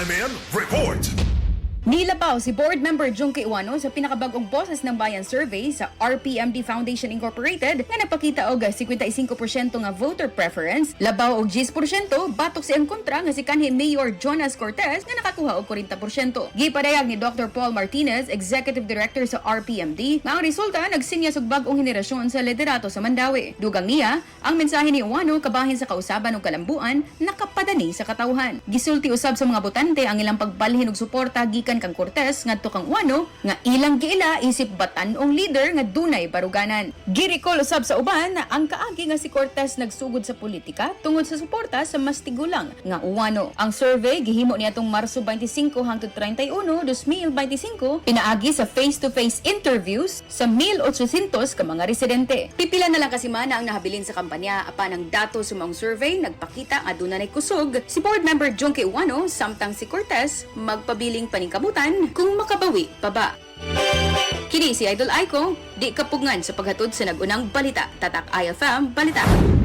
Chime in, report. Nilabaw si board member Jonkie Ouano sa pinakabagong Boses ng Bayan survey sa RPMD Foundation Incorporated nga nagpakita og 55% nga voter preference, labaw og 10% batok sa iyang kontra nga si kanhi Mayor Jonas Cortes nga nakakuha og 40%. Gipadayag ni Dr. Paul Martinez, Executive Director sa RPMD, nga ang resulta nagsinyas og bag-ong henerasyon sa liderato sa Mandaue. Dugang niya, ang mensahe ni Ouano kabahin sa kausaban ug kalambuan nakapadani sa katawhan. Gisulti usab sa mga botante ang ilang pagbalhin og suporta gikan kang Cortes ngadto kang Ouano nga ilang giila isip batan-ong leader nga dunay baruganan. Gi-recall usab sa uban na ang kaagi nga si Cortes nagsugod sa politika tungod sa suporta sa mas tigulang nga Ouano. Ang survey gihimo niadtong Marso 25 hangtod 31, 2025 pinaagi sa face-to-face interviews sa 1,800 ka mga residente. Pipila na lang ka semana ang nahabilin sa kampanya apan ang dato sa maong survey nagpakita nga aduna nay kusog si board member Jonkie Ouano, samtang si Cortes magpabiling paningkamutan kung makabawi pa ba. Kini si Idol Aiko, di kapugngan sa paghatod sa nag-unang balita. Tatak IFM Balita.